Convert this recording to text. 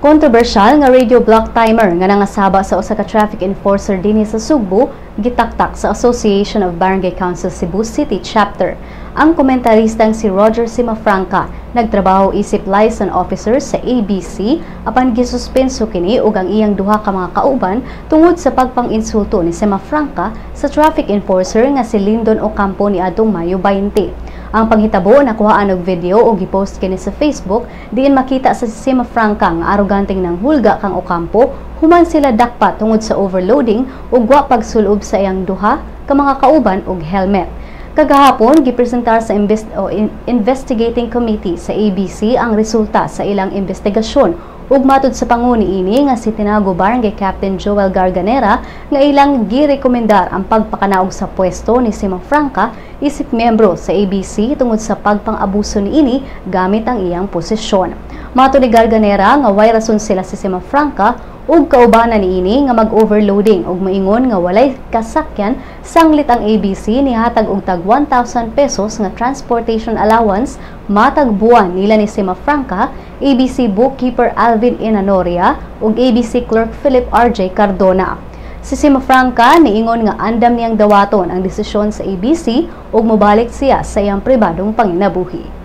Kontrobersyal nga radio block timer nga nangasaba sa usa ka traffic enforcer dinhi sa Sugbo gitaktak sa Association of Barangay Council Cebu City Chapter. Ang komentaristang si Roger Simafranca nagtrabaho isip liaison officer sa ABC apan gisuspenso kini ug ang iyang duha ka mga kauban tungod sa pagpang-insulto ni Simafranca sa traffic enforcer nga si Lyndon Ocampo niadtong Mayo 20. Ang panghitabo nakuhaan og video ug gipost kini sa Facebook diin makita sa Simafranca nga aroganteng nanghulga kang Ocampo human sila dakpa tungod sa overloading ug wa pagsulob sa iyang duha ka mga kauban og helmet. Kagahapon gipresentar sa investigating committee sa ABC ang resulta sa ilang investigasyon ug matud sa pangu niini nga si Tinago Barangay Captain Joel Garganera nga ilang girekomendar ang pagpakanaog sa pwesto ni Simafranca isip miyembro sa ABC tungod sa pagpang-abuso niini gamit ang iyang posisyon. Matud ni Garganera nga way rason sila si Simafranca ug kaubanan niini nga mag-overloading ug moingon nga walay kasakyan sanglit ang ABC nihatag og tag 1,000 pesos nga transportation allowance matag buwan nila ni Simafranca, ABC bookkeeper Alvin Inanoria ug ABC clerk Philip RJ Cardona. Si Simafranca niingon nga andam niyang dawaton ang desisyon sa ABC ug mobalik siya sa iyang pribadong panginabuhi.